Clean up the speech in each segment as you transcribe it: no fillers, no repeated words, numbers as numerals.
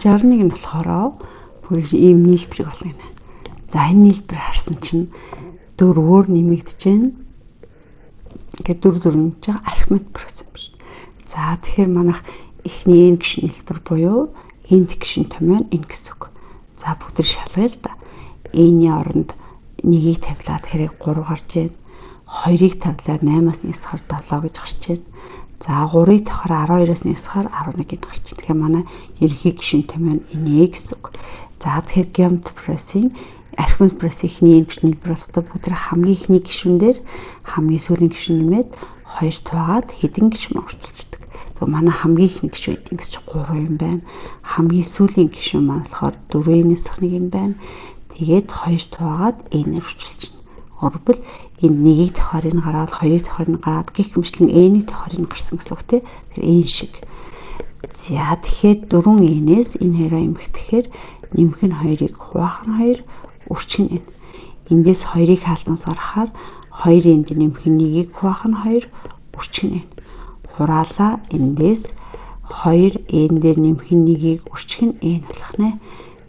61 нь болохоор бүр ийм нийлбэрийг олно гэнэ. За, энэ нийлбэр харсан чинь дөрвөөр нэмэгдэж байна. Ингээд 4 4 нэмж байгаа арифметик прогресс юм байна. За, тэгэхээр манайх эхний n гишүүн нийлбэр буюу n гишүүн том нь n гэсэн үг. За, бүгд шалгая л да. N-ийн оронд 1-ийг тавилаад хэрэг 3 гарч байна. 2-ыг тавилаар 8-аас 1 хасахаар 7 гэж гарч байна. За, 3-ыг тавихаар 12-оос 1 хасахаар 11 гэж гарч байна. Тэгэхээр манай ерөнхий гишүүн том нь n гэсэн үг. За, тэгэхээр геометри прогрессийн, арифметик прогрессийн эхний n гишүүн нийлбэр болохдоо бүгд хамгийн эхний гишүүн дээр хамгийн сүүлийн гишүүн нэмээд 2 хуваагаад хэдэн гишүүн орчуулдаг. Тэгэхээр манай хамгийн эхний гишүүн эдийн гэж 3 юм байна. Хамгийн сүүлийн гишүүн маань болохоор 4-ээс 1 юм байна. Тэгээд 2 хуваагаад n-ээр үрчилчихнэ. Өөрөлдвөл энэ 1-ийг тавихаар энэ гараад, 2-ыг тавихаар энэ гараад, гэх мэтчилэн n-ийг тавихаар энэ гарсан гэсэн үг, тий. Тэр n шиг. За, тэгэхээр 4 n-ээс энэ хоёроо эмхтэхээр нэмэх нь 2-ыг хуваах нь 2, үрчих нь n. Эндээс 2-ыг хаалтнаас гаргахаар 2 энд нэмэх нь 1-ийг хуваах нь 2, үрчих нь n. Хураалаа, эндээс 2 n дээр нэмэх нь 1-ийг үрчих нь n болох нэ.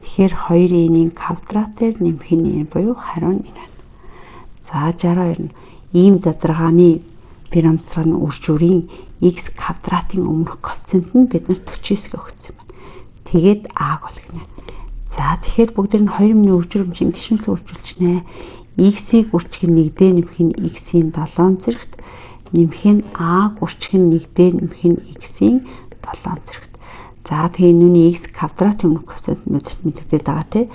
Тэгэхээр 2 n-ийн квадратаар нэмэх нь n буюу хариу нь энэ байна. За, 62 нь ийм задаргааны пирамидрын үржүүрийн x квадратын өмнөх коэффициент нь биднэрт 49 гэж өгсөн байна. Тэгээд а-г олгоно. За, тэгэхээр бүгд нь 2 өмнө үржүүр юм чинь гишүүнлэн үржүүлчихнэ. X-ийг үржих нь 1 дээр нэмэх нь x-ийн 7 зэрэгт, нэмэх нь а үржих нь 1 дээр нэмэх нь x-ийн 7 зэрэгт. За, тэгээ нүний x квадратын өмнөх коэффициент мэдэгдээд байгаа, тий.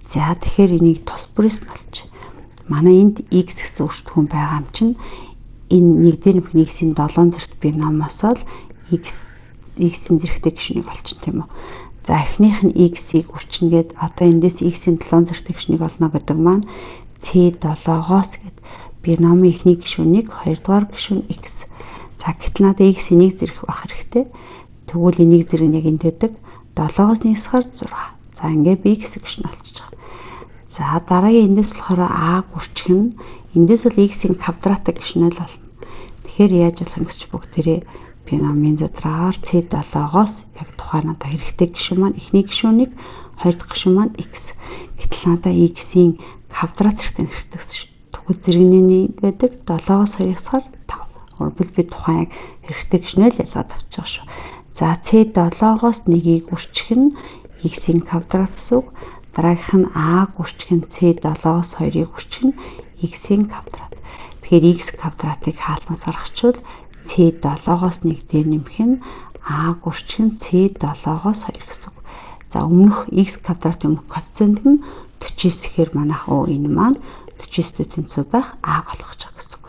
За, тэгэхээр энийг тус бүрээс нь олж. Манай энд x гэсэн өртгөн байгаа юм чинь энэ 1 дээр нэмэх нь x-ийн 7 зэрэгт биномоос л x x-ийн зэрэгтэй гишүүнийг олчихно, тийм үү. За, эхнийх нь x-ийг үрчингээд одоо эндээс x-ийн 7 зэрэгтэй гишүүнийг олно гэдэг маань c7-оос гээд биномын эхний гишүүнийг, хоёрдугаар гишүүн x. За, гэтэл надад x энийг зэрэг байх хэрэгтэй. Тэгвэл энийг зэрэг нь яг энд байдаг. 7-оос 1 хасахаар 6. За, ингээ би x гишүүн олчихж байгаа. За, дараагийн эндээс болохоор а гүрчих нь эндээс бол x-ийн квадрат гишүүнээ л олно. Тэгэхээр яаж болох юм гэж бүгдээрээ биномын задраагаар C7-оос яг тухайн надад хэрэгтэй гишүүн маань эхний гишүүнийг, хоёр дахь гишүүн маань x. Гэтэл надад x-ийн квадрат зэрэгтэй хэрэгтэй. Тэгвэл зэрэгний байдаг 7-оос 2 хасахаар 5. Өөрөлдвөл би тухайн яг хэрэгтэй гишүүнээ л ялгаад авчих байгаа шүү. За, C7-оос 1-ийг үрчих нь x-ийн квадрат гэсэн үг. Дараагийнх нь а гүрчих нь C7-оос 2-ыг үрчих нь x-ийн квадрат. Тэгэхээр x квадратыг хаалтнаас гаргачихвал C7-оос 1 дээр нэмэх нь а гүрчих нь C7-оос 2 гэсэн үг. За, өмнөх x квадратын өмнөх коэффициент нь 49 гэхээр манайх оо энэ маань 49-тэй тэнцүү байх а-г олгож байгаа гэсэн үг.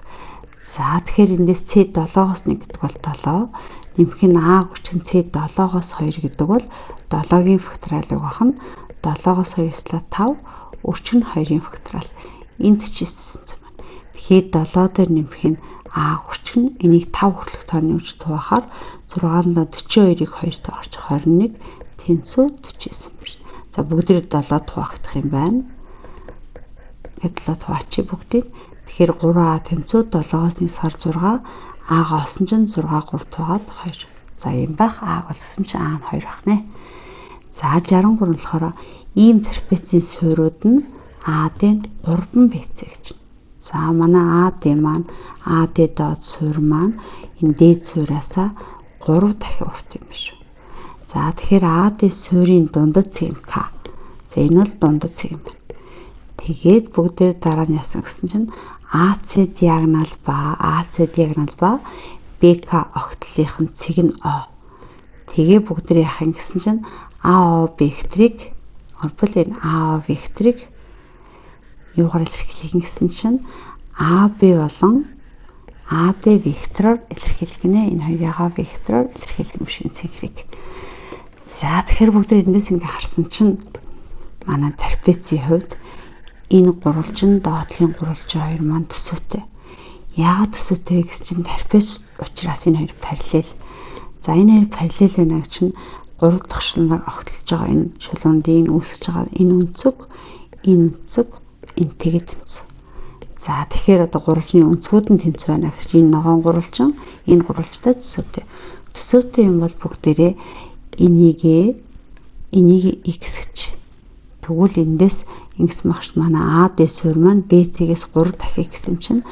За, тэгэхээр эндээс C7-оос 1 гэдэг бол 7, нэмэх нь а гүрчих нь C7-оос 2 гэдэг бол 7-гийн факториалыг бах нь 7-оос 2 хасаад 5, үрчих нь 2-ын факториал. Энэ 49-тэй тэнцүү байна. Тэгэхээр 7 дээр нэмэх нь а гүрчих нь энийг 5 хүртэлх тооны үж хуваахаар 6 42-ыг 2 таарч 21 тэнцүү 49 байна. За, бүгдийг 7 хуваагдах юм байна. Ингээд 7 хуваачих бүгдийг. Тэгэхээр 3а тэнцүү 7-оос 1 хасахаар 6, а-гаа олсон чинь 6 3 хуваагаад 2. За, юм байх а болсон чинь а нь 2 байх нэ. За, 63 нь болохоор ийм трапецийн суурьуд нь АД-н 3 БЦ гэж. За, манай АД маань, АД доод суурь маань энэ дээд суураасаа 3 дахин урт юм биш үү. За, тэгэхээр АД суурийн дундад цэг нь К. За, энэ бол дундад цэг юм байна. Тэгээд бүгдээр дараа нь яасан гэсэн чинь АЦ диагонал ба АЦ диагонал ба БК огтлынх нь цэг нь О. Тэгээ бүгдээр яах юм гэсэн чинь АО векторыг, орбол энэ АО векторыг юугаар илэрхийлэх юм гэсэн чинь АБ болон АД вектороор илэрхийлэх гинэ. Энэ хоёрыгаа вектороор илэрхийлэх юм шиг цэнхрийг. За, тэгэхээр бүгд эндээс ингээ харсан чинь манай трапецийн хувьд энэ гурвалжин, доотлын гурвалжин хоёр маань төсөөтэй. Яагаад төсөөтэй вэ гэсэн чинь трапец учраас энэ хоёр параллел. За, энэ хоёр параллел байна гэж чинь гурав дахь шулуунаар огтлож байгаа энэ шулуундын үүсгэж байгаа энэ өнцөг, энэ өнцөг энтэйгээ тэнцүү. За, тэгэхээр одоо гурвалжны өнцгүүд нь тэнцүү байна гэж энэ ногоон гурвалжин энэ гурвалжтай төсөөтэй. Төсөөтэй юм бол бүгдээрээ энийгээ Энийг x гэж. Тэгвэл эндээс ингэсэн багш манай AD суурь маань BC-гээс 3 дахин гэсэн юм чинь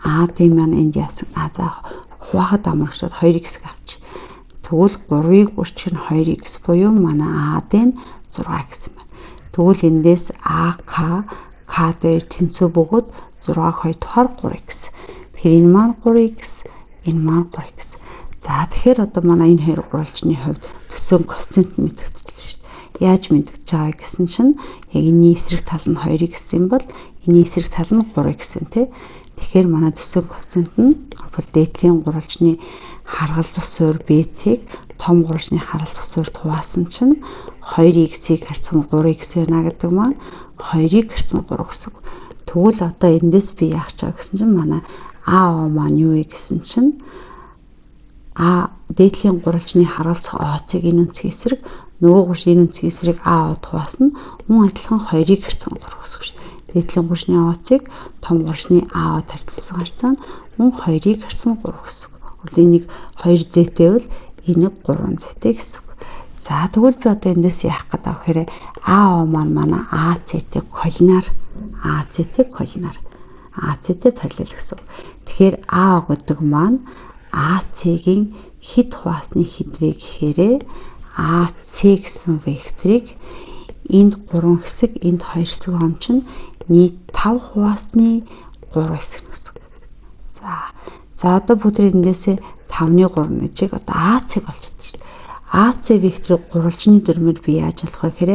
AD маань энд яасан? А за хуваахад амарчдад 2x авч. Тэгвэл 3-ыг үрчих нь 2x буюу манай AD нь 6 гэсэн байна. Тэгвэл эндээс AK K дээр тэнцүү бөгөөд 6-г 2 дахаар 3x. Тэгэхээр энэ маань 3x, энэ маань 3x. За тэгэхээр одоо манай энэ хоёр гурвалжны хувьд төсөн коэффициент мэдэгдчихлээ шүү дээ. Яаж мэдэгдэж байгаа гэсэн чинь яг энэний эсрэг тал нь 2x юм бол энэний эсрэг тал нь 3x байна тий. Тэгэхээр манай төсөн коэффициент нь бол дээдлийн гурвалжны харгалзах суурь BC-г том гурвалжны харгалзах суурьд хуваасан чинь 2x-ийг харьцах нь 3x байна гэдэг маань 2-ыг харьцах нь 3 гэсэн үг. Тэгвэл одоо эндээс би яах ч байгаа гэсэн чинь манай АО маань юу вэ гэсэн чинь А дээдлийн гурвалжны харгалзах ОЦ-ыг энэ өнцгийн эсрэг нөгөө гурвалж энэ өнцгийн эсрэг АО хуваасан мөн адилхан 2-ыг харьцан 3 гэсэн үг шүү. Дээдлийн гурвалжны ОЦ-ыг том гурвалжны АО-д харьцуулсан харьцаа нь мөн 2-ыг харьцан 3 гэсэн үг. Энийг 2 зээтэй бол энийг 3 зээтэй гэсэн үг. За тэгвэл би одоо эндээс яах гэдэг вэ гэхээр АО маань манай АЦ-тэй коллинар АЦ-тэй коллинар АЦ-тэй параллел гэсэн үг. Тэгэхээр АО гэдэг маань АЦ-гийн хэд хуваасны хэд вэ гэхээр АЦ гэсэн векторыг энд 3 хэсэг, энд 2 хэсэг хом чинь нийт 5 хуваасны 3 хэсэг гэсэн үг. За одоо бүгд эндээсээ 5-ны 3 нэжийг одоо АЦ-г олж чадсан шүү дээ. АЦ векторыг гурвалжны дүрмээр би яаж олох вэ гэхээр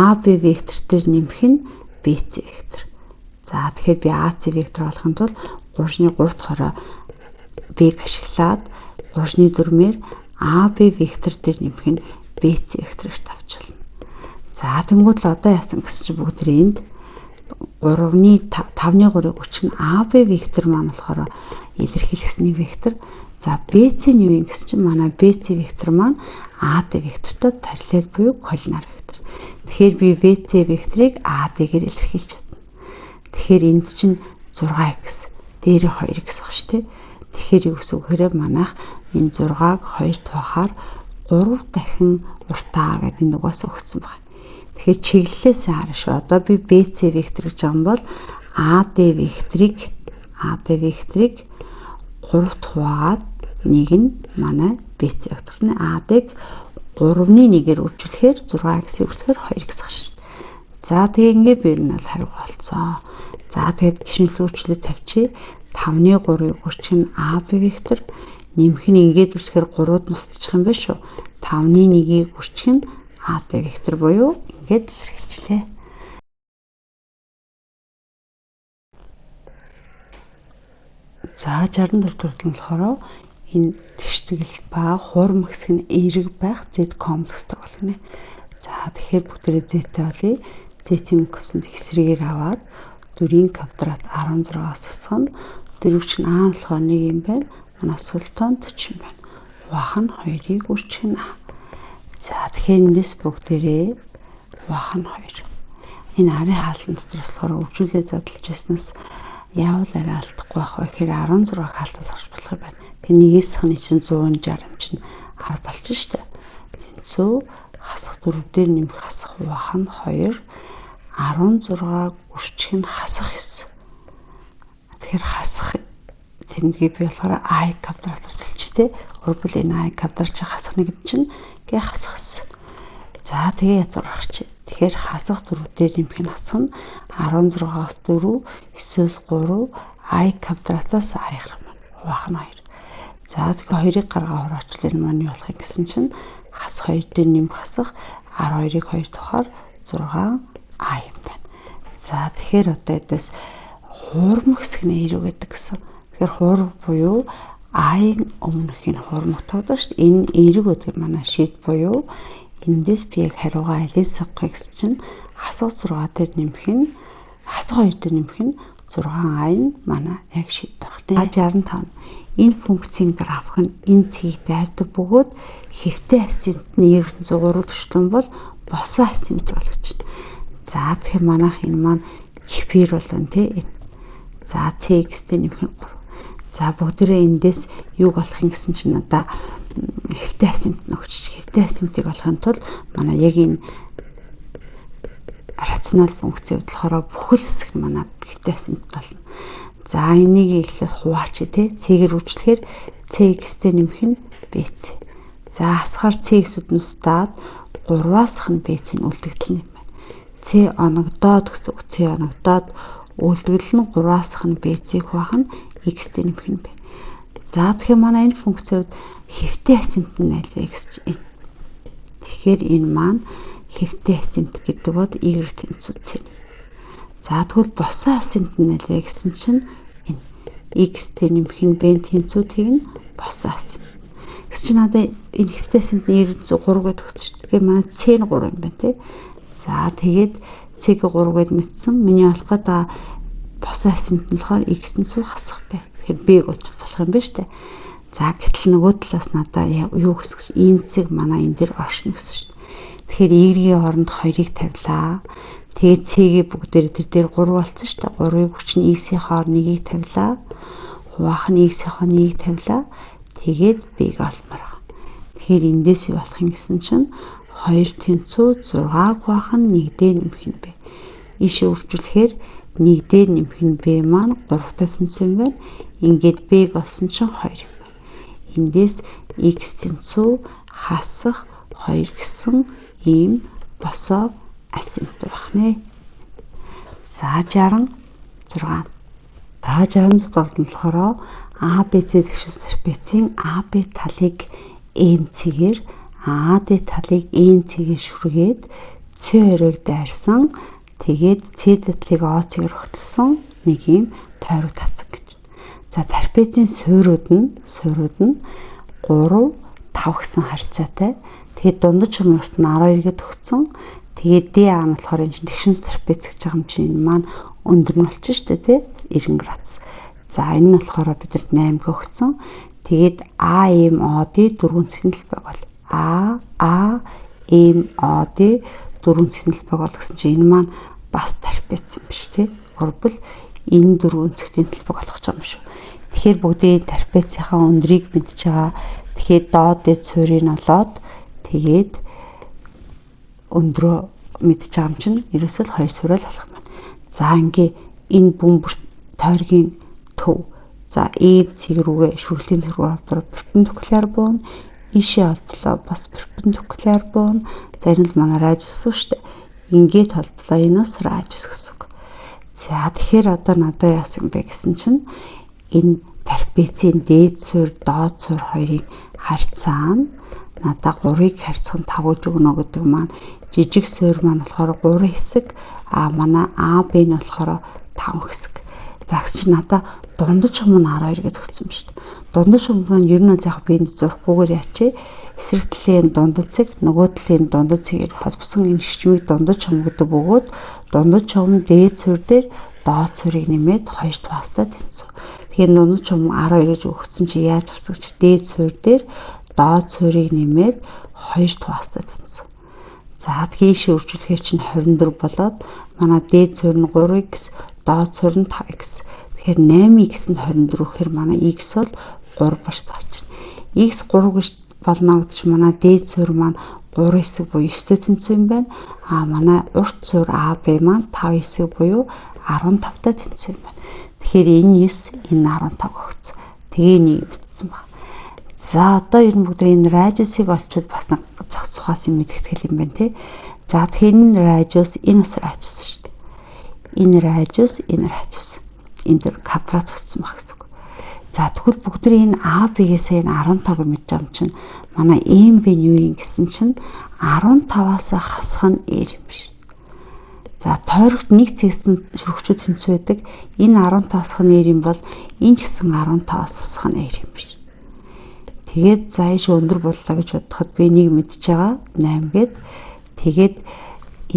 АБ вектор дээр нэмэх нь БЦ вектор. За тэгэхээр би АЦ вектор олохын тулд гурвалжны 3 дахь хороо B-г ашиглаад гурвалжны дүрмээр АБ вектор дээр нэмэх нь БЦ векторыг авч болно. За тэнгуут л одоо яасан гэсэн чинь бүгд энд 3-ны 5-ны 3-ыг өчг нь АБ вектор маань болохоор илэрхийлгэсний вектор. За БЦ нь юу юм гэсэн чинь манай БЦ вектор маань АД вектортой параллел буюу коллинар вектор. Тэгэхээр би БЦ векторыг АД-гээр илэрхийлж чадна. Тэгэхээр энд чинь 6x дээрээ 2x баг шүү дээ. Тэгэхээр юу гэсэн үг хэрэг манайх энэ 6-аг 2 туахаар 3 дахин уртаа гэдэг энэ угаас өгсөн байна. Тэгэхээр чиглэлээс харна шүү. Одоо би BC вектор гэж байгаа юм бол AD векторыг 3 хуваагаад нэг нь манай BC вектор нь AD-г 3-ны 1-ээр үржүүлэхээр 6x-ийг үржүүлэхээр 2x гарна шүү. За тэгээ ингээ би ер нь бол хариу олцсон. За тэгээд гişүнлэг үржүүлээд тавьчих. 5-ны 3-ыг үржих нь AB вектор нэмэх нь ингээд үржихээр 3-д нусчих юм байна шүү. 5-ны 1-ийг үржих нь AD вектор буюу ингээд илэрхийлжлээ. За 64 төрөл нь болохоор энэ тэгштгэл ба хуурмаг хэсэг нь эерэг байх Z комплекстэй болно. За тэгэхээр бүгдээрээ Z-тэй болъё. Z-ийн коэффициент эсрэгээр аваад 4-ийн квадрат 16-аас хасах нь 4 чинь А нь болохоор 1 юм байна. Манай султан 40 юм байна. Хуваах нь 2-ыг үржих нь А. За тэгэхээр эндээс бүгдээрээ хуваах нь 2. Энэ арын хаалтан дотор болохоор өвжүүлээ задлж байснаас яавал арай алдахгүй байх вэ гэхээр 16-г хаалтаас гарч болох юм байна. Тэгээ нэгээс ханы чинь 160 юм чинь 10 болчих штэ. Тэнцүү хасах 4 дээр нэмэх хасах хуваах нь 2 16-г үржих нь хасах 9. Тэгэхээр хасах тэмдгийг би болохоор i квадратаар зэлчих тий. Өөрөлдвөл энэ i квадрат чинь хасах нэг юм чинь гээ хасах 9. За тэгээ язгуур гарч. Тэгэхээр хасах 4 дээр нэмэх нь хасах нь 16-аас 4 9-өөс 3 i квадратаас i гарах маань хуваах нь 2. За тэгэхээр 2-ыг гаргаа хороочлаа энэ маань юу болох юм гэсэн чинь хасах 2 дээр нэмэх хасах 12-ыг 2 тухаар 6 а юм байна. За тэгэхээр одоо эдээс хуурмаг хэсэг нь эерэг гэдэг гэсэн. Тэгэхээр хуур буюу а-ын өмнөх энэ хуурмаг тогтоо шүү дээ. Энэ эерэг гэдэг манай шийд буюу эндээс би яг хариугаа алийг сонгох гэсэн чинь хасах 6 дээр нэмэх нь хасах 2 дээр нэмэх нь 6 а нь манай яг шийд байх. 65. Энэ функцийн график нь энэ цэгийг дайрдаг бөгөөд хэвтэй асимт нь 903 төчлөн бол босон асимт болгож байна. За тэгэхээр манайх энэ маань кипер болон тий энэ. За cx-тэй нэмэх нь 3. За бүгдээрээ эндээс юуг олох юм гэсэн чинь надаа хэвтэй асимт нөхч. Хэвтэй асимтыг олохын тулд манай яг энэ рационал функцийн хувьд болохоор бүхэл хэсэг нь манай хэвтэй асимт болно. За энийг эхлээд хуваачих тий. C-гээр үржлэхээр CX-тэй нэмэх нь BC. За хасахаар CX үднэс таад 3-аас нь BC нь үлдэгдэл юм байна. C оногдоод гэсэн үг. C оногдоод үлдэгдэл нь 3-аас нь BC-г хуваах нь X-тэй нэмэх нь B. За тэгэхээр манай энэ функцийн хувьд хэвтэй асимт нь аль вэ гэж энэ. Тэгэхээр энэ маань хэвтэй асимт гэдэг бод Y тэнцүү C. За тэгвэл босон асимт нь аль вэ гэсэн чинь энэ X-тэй нэмэх нь B тэнцүү тэг нь босон асимт. Тэгс чинь надад энэ хэвтэй асимт нь 93 гэдэг өгсөн шүү дээ. Тэгэхээр манай C нь 3 юм байна тий. За тэгээд C-г 3 гэд мэдсэн. Миний олох гээд босон асимт нь болохоор X тэнцүү хасах B. Тэгэхээр B-г олж болох юм байна шүү дээ. За гэтэл нөгөө талаас надаа юу гэсэн энэ цэг манай энэ дээр оршино гэсэн шүү дээ. Тэгэхээр Y-ийн оронд 2-ыг тавилаа. Тэгээд C-г бүгдээр тэр дээр 3 болсон шүү дээ. 3-ыг хүчин X-ийн хоор 1-ийг тавилаа. Хуваах нь X-ийн 1-ийг тавилаа. Тэгээд B-г олмоор байгаа. Тэгэхээр эндээс юу болох юм гэсэн чинь 2 тэнцүү 6 хуваах нь 1 дээр нэмэх нь B. Ийшээ үржүүлэхээр 1 дээр нэмэх нь B маань 3-тай тэнцүү юм байна. Ингээд B-г олсон чинь 2 юм байна. Эндээс X тэнцүү хасах 2 гэсэн ийм босоо асимт байх нэ. За 66. За 66 дугаар нь болохоор ABC тэгшин трапецийн AB талыг M цэгээр AD талыг N цэгээр шүргээд C оройг дайрсан. Тэгээд CD талыг O цэгээр огтлсон нэг ийм тойрог татсан гэж. За трапецийн суурьуд нь 3 5 гэсэн харьцаатай. Тэгээд дундаж хумын урт нь 12 гээд өгсөн. Тэгээд DA нь болохоор энэ чинь тэгшин трапец гэж байгаа юм чинь энэ маань өндөр нь болчих шүү дээ тий 90 градус. За энэ нь болохоор бидэрт 8 өгсөн. Тэгээд AMOD дөрвөн цэцэн талбайг бол AAMOD дөрвөн цэцэн талбайг бол гэсэн чинь энэ маань бас трапец юм биш тий. Өөрөлдвөл энэ дөрвөн цэгтийн талбайг болох гэж байгаа юм шүү. Тэгэхээр бүгдийн трапецийнхаа өндрийг мэдж байгаа. Тэгэхээр доод дээд суурийг олоод тэгээд өндрөө мэдж байгаа юм чинь ерөөсөө л хоёр суурь л болох юм байна. За ингээ энэ бөмбөр тойргийн төв. За ийм цэг рүүгээ шүрглийн цэг рүү холбоор перпендикуляр буuna. Ийшээ холболоо бас перпендикуляр буuna. За энэ л манай радиус гэсэн шүү дээ. Ингээд холболоо энэ бас радиус гэсэн үг. За тэгэхээр одоо надад яасан бэ гэсэн чинь энэ трапецийн дээд суурь, доод суурь хоёрыг харьцаа нь надаа 3-ыг харьцах нь 5 гэж өгнө гэдэг маань жижиг суурь маань болохоор 3 хэсэг, а манай AB нь болохоор 5 хэсэг. За гэсэн чинь надаа дундаж хум нь 12 гэдэг өгсөн юм шүү дээ. Дундаж хум маань ер нь яг би энд зурхгүйгээр яачээ. Эсрэг талын дундад цэг, нөгөө талын дундад цэгээр холбосон энэ шишмийг дундаж хум гэдэг бөгөөд дундаж хум дээд суурь дээр доод суурийг нэмээд 2 туаастай тэнцв. Тэгэхээр дундаж хум 12 гэж өгсөн чи яаж гарсан чи дээд суурь дээр доод суурийг нэмээд 2 туаастай тэнцв. За тийшээ үржүүлэхээр чинь 24 болоод манай дээд суурь нь 3x, доод суурь нь 5x. Тэгэхээр 8x нь 24 гэхээр манай x бол 3 болж таарч байна. X 3 гэж болно гэдэг чинь манай дээд суурь маань 3 хэсэг буюу 9-тэй тэнцүү юм байна. А манай урт суурь AB маань 5 хэсэг буюу 15-тай тэнцүү юм байна. Тэгэхээр энэ 9, энэ 15 өгсөн. Тэгээ нэг мэдсэн байна. За одоо ер нь бүгд энэ радиусыг олчвол бас нэг зах зухаас юм мэдгэтгэл юм байна тий. За тэгэхээр энэ радиус, энэ бас радиус шүү дээ. Энэ радиус, энэ радиус. Энэ дэр квадрат зогссон байх гэсэн үг. За тэгвэл бүгд энэ AB-гээс энэ 15-ыг мэдж байгаа юм чинь манай MB нь юу юм гэсэн чинь 15-аас хасах нь R юм биш. За тойрогт нэг цэгсэн шүргчүүд тэнцүү байдаг. Энэ 15 хасах нь R юм бол энэ ч гэсэн 15-аас хасах нь R юм биш. Тэгээд за ийш өндөр боллоо гэж бодоход би нэг мэдж байгаа 8 гээд тэгээд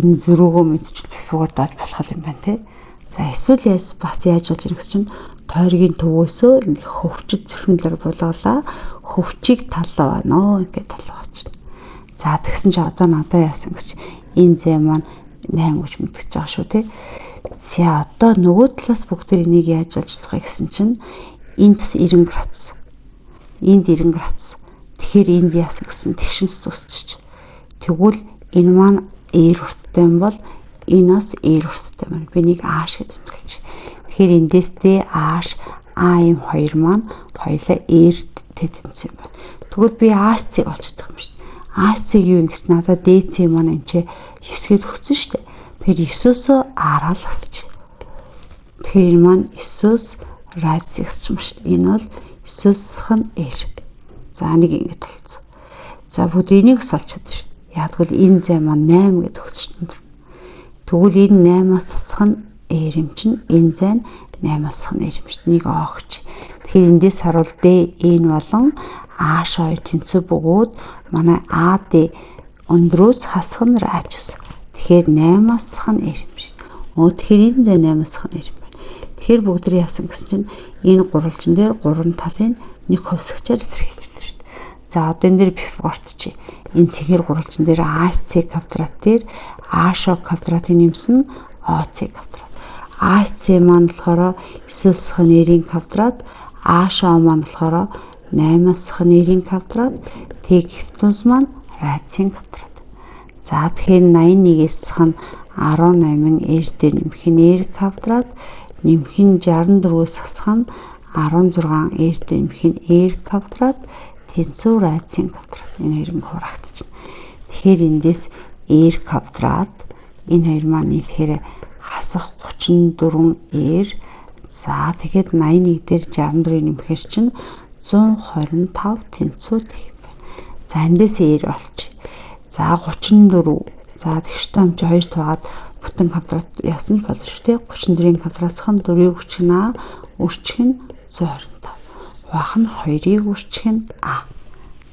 энэ зөрүүгөө мэдчихвэл пифагор дааж болох юм байна тий. За эсвэл бас яаж болж ирэх чинь тойргийн төвөөсөө ингээ хөвчөд перпендикуляр булгалаа хөвчийг таллаа байна оо ингээд таллаа очно. За тэгсэн чи одоо надаа яасан гэж энэ зэ маань 8 гэж мэдгэж байгаа шүү тий. За одоо нөгөө талаас бүгд энийг яаж болж болох вэ гэсэн чинь Энд бас 90 градус. Энд 90 градус. Тэгэхээр энд яасан гэсэн тэгшинс дуусчих. Тэгвэл энэ маань R урттай юм бол энэ бас R урттай байна. Би нэг H гэж тэмдэглэж. Тэгэхээр эндээс D H AM 2 маань хоёлаа R-тэй тэнцсэн юм байна. Тэгвэл би AC-г олчихдох юм шүү дээ. AC-г юу юм гэсэн надад DC маань энэ ч 9 гээд өгсөн шүү дээ. Тэгэхээр 9-өөсөө R-аа л хасч. Тэгэхээр энэ маань 9-өөс радиус гэсэн юм шүү дээ. Энэ бол 9-өөсх нь R. За нэг ингэж толцсон. За бүгд энийг бас олж чадсан шүү дээ. Яг л энэ зай маань 8 гэдээ өгсөн шүү дээ. Тэгвэл энэ 8-аас хасах нь R юм чинь энэ зай нь 8-аас хасах нь R юм шүү дээ. Нэг огч. Тэгэхээр эндээс харуул D N болон H 2 тэнцүү бөгөөд манай AD өндрөөс хасах нь радиус. Тэгэхээр 8-аас хасах нь R юм шүү. Тэгэхээр энэ зай 8-аас хасах нь R юм байна. Тэгэхээр бүгд яасан гэсэн чинь энэ гурвалжин дээр гурван талын нэг хувьсагчаар илэрхийлчихлээ шүү дээ. За одоо энэ дээр Пифагорт чи энэ цэгээр гурвалжин дээр AC квадрат дээр AX квадратыг нэмсэн OC квадрат. AC маань болохоор 9-өөс нэрийн квадрат, AX маань болохоор 8-аас нэрийн квадрат, Тэг гипотенуз маань радиусын квадрат. За тэгэхээр 81-ээс хань 18 R дээр нэмэх нь R квадрат, нэмэх нь 64-өөс хасах нь 16 R дээр нэмэх нь R квадрат тэнцүү радиусын квадрат. Энэ хоёр ингэ хураагдчихна. Тэгэхээр эндээс R квадрат энэ хоёр маань нийлэхээр хасах 34 R. За тэгэхэд 81 дээр 64-ийг нэмэхээр чинь 125 тэнцүү тэг юм байна. За эндээс R олчих. За 34. За тэгштэй юм чи 2 туугаад бүтэн квадрат яасан ч болно шүү дээ. 34-ийн квадратсах нь 4-ийг үрчих нь А, үрчих нь 125. Хуваах нь 2-ыг үрчих нь А.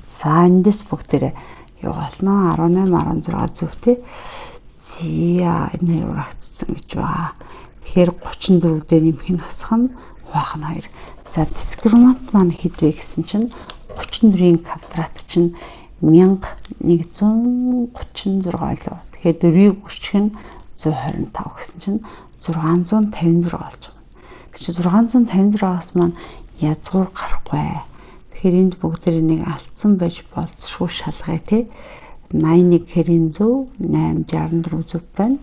За эндээс бүгдээрээ юу болно? 18 16 зөв тий. Зя энэ хоёр ураагдсан гэж байгаа. Тэгэхээр 34 дээр нэмэх нь хасах нь хуваах нь 2. За дискриминант маань хэд вэ гэсэн чинь 34-ийн квадрат чинь 1136 лөө. Тэгэхээр 4-ийг үрчих нь 125 гэсэн чинь 656 болж байгаа. Тэг чи 656-аас маань язгуур гарахгүй. Тэгэхээр энд бүгд нэг алдсан байж болцшгүй шалгая тий. 81 хэрийн зөв 8 64 зөв байна.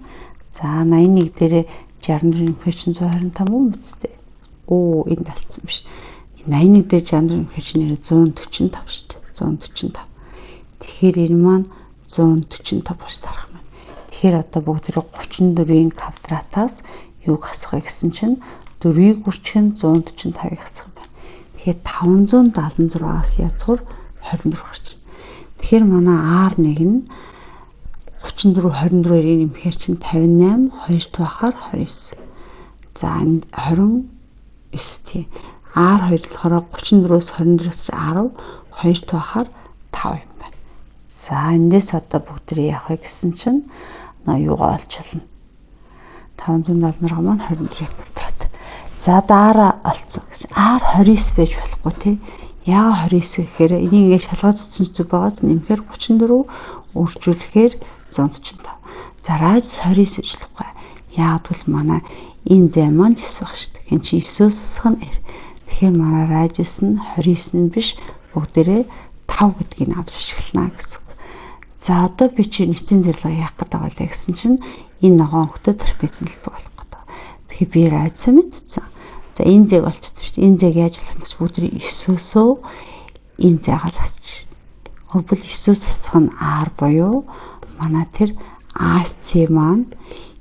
За 81 дээрээ 64 нэмэхээр чинь 125 юм үсттэй. Оо энд алдсан биш. 81 дээр 64 нэмэхээр чинь 145 шүү дээ. 145. Тэгэхээр энэ маань 145 болж тарах байна. Тэгэхээр одоо бүгд 34-ийн квадратаас юуг хасах вэ гэсэн чинь 4-ийг үрчих нь 145-ыг хасах юм байна. Тэгэхээр 576-аас язгуур 24 гарч байна. Тэгэхээр манай R1 нь 34 24-ийг нэмэхээр чинь 58 2 туахаар 29. За 29 тий. R2 болохоор 34-өөс 24-өөс 10 2 туахаар 5 юм байна. За эндээс одоо бүгд яах вэ гэсэн чинь юугаа олж чадна. 576 маань 24 квадрат. За дараа олцсон гэж. R 29 байж болохгүй тий. Яагаад 29 гэхээр энийг ингээд шалгаад үзсэн зүг байгааз нэмэхээр 34 үржүүлэхээр 145. За радиус 29 гэж болохгүй. Яагаад гэвэл манай энэ зай маань 9 баг шүү дээ. Энэ чинь 9-өөс хасах нь R. Тэгэхээр манай радиус нь 29 биш бүгдээрээ 5 гэдгийг авч ашиглана гэсэн үг. За одоо би чи нэгцэн зорилго яах гэдэг байгаа лээ гэсэн чинь энэ ногоон өнгөтэй трапецийн төлбөр болох гэдэг. Тэгэхээр би радиусаа мэдсэн. За энэ зээг олчихсон шүү дээ. Энэ зээг яаж олох гэж бүгд 9-өөсөө энэ зайгаа л хасчих шин. Өөрбөл 9-өөс хасах нь R буюу манай тэр AC маань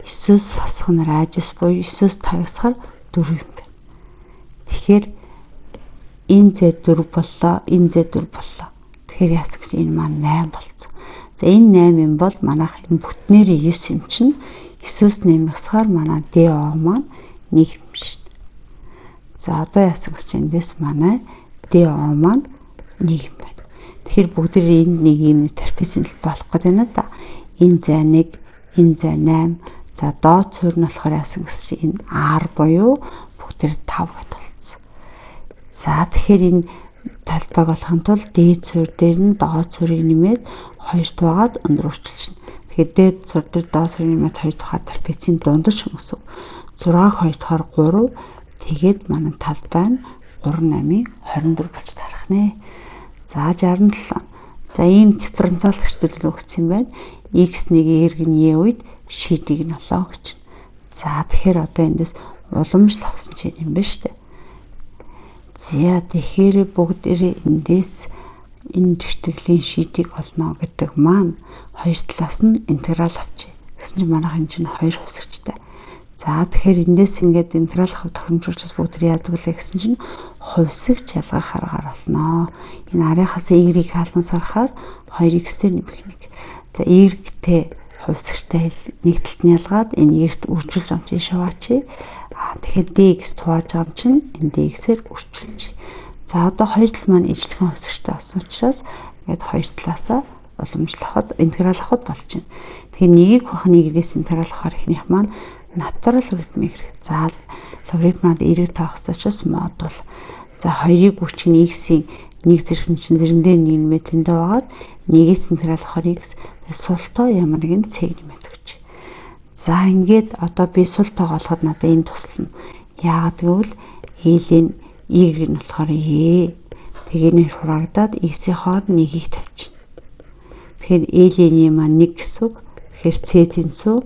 9-өөс хасах нь радиус буюу 9-өөс 5 хасахаар 4 юм байна. Тэгэхээр энэ зай 4 боллоо, энэ зай 4 боллоо. Тэгэхээр яасан гэж энэ маань 8 болцсон. За энэ 8 юм бол манайх энэ бүтнээрээ 9 юм чинь 9-өөс 8 хасахаар манай DO маань 1 юм шин. За одоо яасан гэж эндээс манай DO маань 1 юм байна. Тэгэхээр бүгдээрээ энд нэг юм трапецийн төлбөр болох гэдэг байна да. Энэ зай 1, энэ зай 8. За доод суурь нь болохоор яасан гэсэн чинь энэ R буюу бүгдээр 5 гэт болцсон. За тэгэхээр энэ талбайг олохын тулд дээд суурь дээр нь доод суурийг нэмээд 2 тугаад өндөр өөрчилчихнэ. Тэгэхээр дээд суурь дээр доод суурийг нэмээд 2 тухай трапецийн дундаж юм гэсэн. 6-г 2 дахаар 3 тэгээд манай талбай нь 3 8-ыг 24 болж тарах нэ. За 67. За ийм дифференциал тэгш бид өгсөн юм байна. X1 y нь e үед шийдийг нь олоо гэж. За тэгэхээр одоо эндээс уламжлал авсан чинь юм байна шүү дээ. За тэгэхээр бүгдээрээ эндээс энэ тэгштгэлийн шийдийг олно гэдэг маань хоёр талаас нь интеграл авчи. Тэгсэн чинь манайхан чинь хоёр хувьсагчтай. За тэгэхээр эндээс ингээд интеграл авах тохиромжуулж бүгд яадаг вэ гэсэн чинь хувьсагч ялгах аргаар олно. Энэ арийнхаас y-ийг хаалнаас харахаар 2x-тэй нэмэх 1. За y-тэй хувьсагчтай нэг талд нь ялгаад энэ y-т үржүүлж байгаа юм чинь шаваачи. А тэгэхээр dx хувааж байгаа юм чинь энэ dx-ээр үржүүлж. За одоо хоёр тал маань ижлэгэн хувьсагчтай болсон учраас ингээд хоёр талаасаа уламжлал авахад интеграл авахад болж байна. Тэгэхээр нэгийг хуваах нь y-ээс интеграл авахаар эхнийх маань натурал логарифмыг хэрэг. За логарифмад эерэг тоох ёстой учраас модуль. За 2-ыг гүрчих нь x-ийн нэг зэрэг нь чинь зэрэн дээр нэг нэмээ тэндээ байгаад нэгээс интеграл авахаар x султоо ямар нэгэн c нэмээд өгч. За ингээд одоо би сул тоогоо олоход надад энэ туслана. Яагаад гэвэл ln y нь болохоор e. Тэгээ нэр хураагдаад x-ийн хооронд нэгийг тавьчихна. Тэгэхээр ln маань 1 гэсэн үг. Тэгэхээр c тэнцүү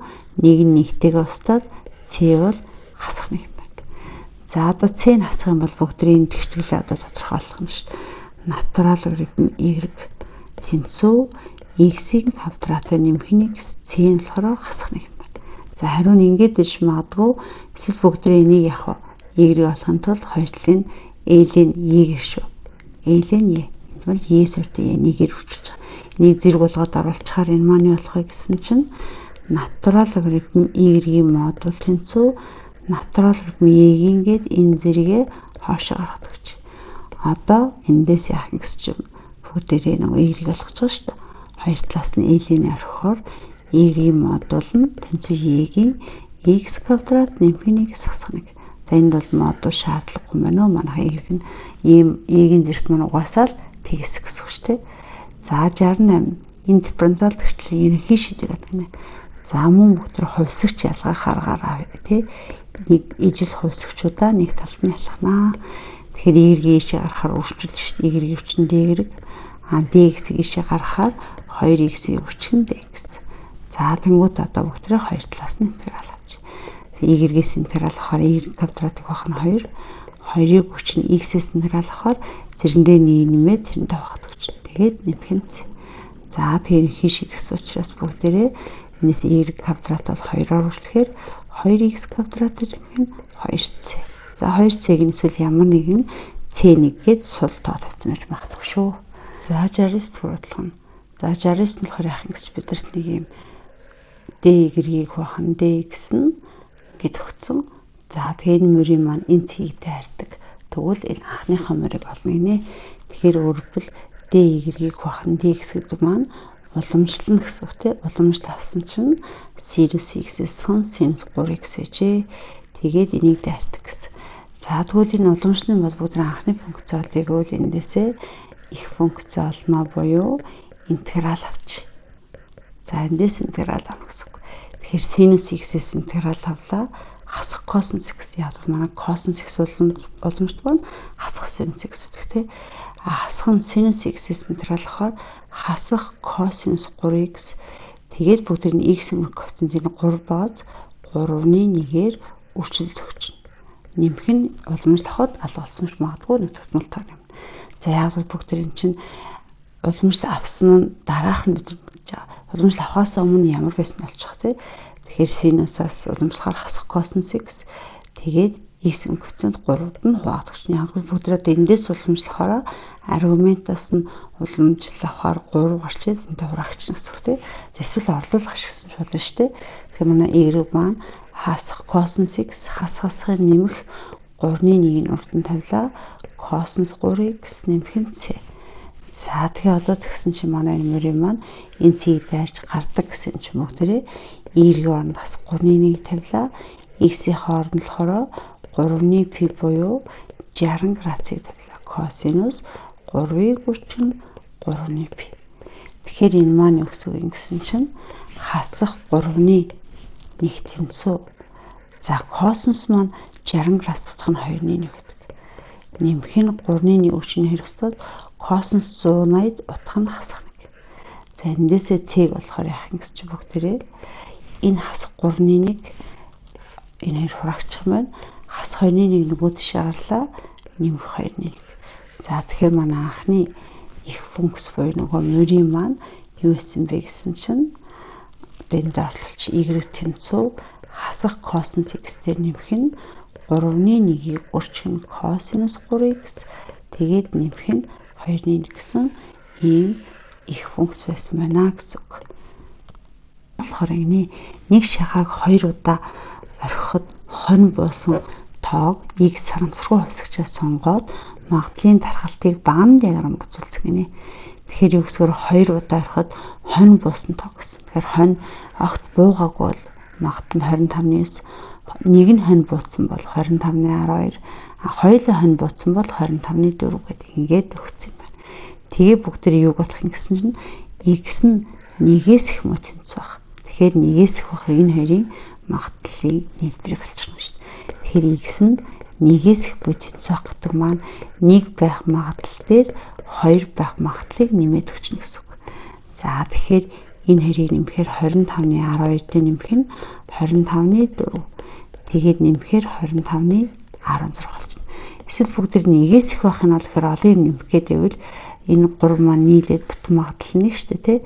нэг нь нэгтэйгээ устдаад c бол хасах нэг юм байна. За одоо c нь хасах юм бол бүгдрийн тэгшгэлээ одоо тодорхойлох нь шүү дээ. Натурал логарифм y тэнцүү x-ийн квадратаар нэмэх нь x, c нь болохоор хасах нэг юм байна. За хариу нь ингээд иш магадгүй, эсвэл бүгдрийн энийг яг y олохын тулд хоёр талын ln y шүү. Ln y. Энэ бол e суурьтай e нэгээр үрчилж байгаа. Энийг зэрэг болгоод оруулчихаар энэ маань юу болох вэ гэсэн чинь натурал логарифм y-ийн модуль тэнцүү натурал логарифм y-ийн гээд энэ зэрэгээ хоошоо гаргадаг гэж. Одоо эндээс яах юм гэсэн чинь бүгдээрээ нөгөө y-ийг олгож байгаа шүү дээ. Хоёр талаас нь ln орхихоор y-ийн модуль нь тэнцүү y-ийн x квадрат нэмэх нь x хасах 1. За энд бол модуль шаардлагагүй байна уу? Манайха y нь ийм y-ийн зэрэгт маань угаасаа л тэгс гэсэн үг шүү дээ. За 68 энэ дифференциал тэгшлийн ерөнхий шийдэл гэдэг нэ. За мөн бүгд хувьсагч ялгах аргаар тий нэг ижил хувьсагчудаа нэг талд нь ялгана. Тэгэхээр y-ийг ийшээ гаргахаар үрчилж шүү дээ. Y-ийг үрчин d. А dx-ийг ийшээ гаргахаар 2x-ийг үрчин dx. За тэнгуут одоо бүгдээ хоёр талаас нь интеграл авч. Y-ээс интеграл авахаар y квадратыг авах нь 2. 2-ыг үрчин x-ээс интеграл авахаар зэрэндээ нэг нэмээд тэрнтэй хуваах гэж. Тэгээд нэмэх нь c. За тэгэхээр ерөнхий шийдэгсэн учраас бүгдээрээ энэс y квадрат бол 2-оор үрчлэхээр 2x квадрат нэмэх нь 2c. За 2c-г нь эсвэл ямар нэгэн c1 гээд сул тоо тавьсан байж магадгүй шүү. За 69 дэх бодлого нь. За 69 нь болохоор яах юм гэж бидэрт нэг юм d-ийг хуваах нь dx нь гэд өгсөн. За тэгэхээр энэ мөрийн маань энэ цэгийг дайрдаг. Тэгвэл энэ анхныхаа мөрийг олно гинэ. Тэгэхээр өөрөлдвөл d-ийг хуваах нь dx гэдэг маань уламжлал гэсэн үг те. Уламжлал авсан чинь синус x-ээс синус 3x байжээ. Тэгээд энийг дайрдаг гэсэн. За тэгвэл энэ уламжлалын бол бүгд анхны функц олъё гэвэл эндээсээ их функц олно буюу интеграл авч. За эндээс интеграл авах гэсэн үг. Тэгэхээр синус x-ээс интеграл авлаа. Хасах косинус x яг манай косинус x уламжлалт байна. Хасах синус x гэдэг те. А хасах нь синус x-ээс интеграл авахаар хасах косинус 3x тэгээд бүгд нь x нэмэх коэффициент нь 3 бааз 3-ны 1-ээр өөрчлөлт өгч. Нэмэх нь уламжлал авахд алга болсон ч магадгүй нэг тогтмол тоор юм. За яг бол бүгд энэ чинь уламжлал авсан нь дараах нь бид уламжлал авахаас өмнө ямар байсан болчих тий. Тэгэхээр синусаас уламжлахаар хасах косинус x тэгээд x коэффициент 3-д нь хуваадаг чинь яг бүгдээ эндээс уламжлахаараа аргументаас нь уламжлал авахаар 3 гарч ирээд энтэй хураагч гэсэн үг тий. Эсвэл орлуулах ашигласан ч болно шүү дээ. Тэгэхээр манай y маань хасах косинус x хас хасахын нэмэх 3-ны 1-ийг урд нь тавилаа. Косинус 3x нэмэх нь c. За тэгэхээр одоо тэгсэн чинь манай энэ мөрийн маань энэ цийг дайрч гардаг гэсэн чинь бүгдээрээ y-ийн оронд бас 3-ны 1 тавилаа. X-ийн хооронд болохоор 3-ны π буюу 60 градусыг тавилаа. Косинус 3-ыг үрчин 3-ны π. Тэгэхээр энэ маань юу гэсэн үг юм гэсэн чинь хасах 3-ны 1 тэнцүү. За косинус маань 60 градус дутах нь 2-ны 1 гэдэг. Нэмэх нь 3-ны 1 өрчин 2 өстөд косинус 180 утга нь хасах 1. За эндээсээ c-г болохоор яах юм гэсэн чи бүгдээрээ энэ хасах 3-ны 1 энэ хоёр хураагчих юм байна. Хас 2-ны 1 нөгөө тишээ гарлаа. Нэмэх 2-ны 1. За тэгэхээр манай анхны их функц буюу нөгөө мөрийн маань юу исэн бэ гэсэн чинь одоо энд орлолч y тэнцүү хасах косинус x дээр нэмэх нь 3-ны 1-ийг өрчих нь косинус 3x тэгээд нэмэх нь 2-ны 1 гэсэн ийм их функц байсан байна гэсэн үг. Болохоор энэ нэг шахааг 2 удаа орхиход 20 буусан тоог x харамсархуу хувьсагчаар сонгоод магадлалын дархалтыг баган диаграм буцуулсан гинэ. Тэгэхээр юу гэсгээр 2 удаа орхиход 20 буусан тоо гэсэн. Тэгэхээр 20 огт буугаагүй бол магадлал нь 25-9, нэг нь 20 бууцсан бол 25-12, хоёулаа 20 бууцсан бол 25-4 гэдэг ингээд өгсөн юм байна. Тэгээ бүгд тэр юуг болох юм гэсэн чинь x нь нэгээс их муу тэнцүү байх. Тэгэхээр нэгээс их болохоор энэ хоёрын магадлалын нийлбэрийг олчихно шүү дээ. Тэгэхээр x нь нэгээс их буй тэнцүү байх гэдэг маань нэг байх магадлал дээр хоёр байх магадлалыг нэмээд өгчнө гэсэн үг. За тэгэхээр энэ хоёрыг нэмэхээр 25-ны 12 дээр нэмэх нь 25-ны 4. Тэгээд нэмэхээр 25-ны 16 болчихно. Эсвэл бүгд тэр нэгээс их байх нь бол гэхээр олон юм нэмэх гээд байвал энэ гурав маань нийлээд бүтэн магадлал нэг шүү дээ, тий.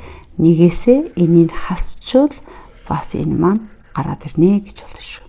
Нэгээсээ энийг хасчвал бас энэ маань гараад ирнэ гэж болно шүү.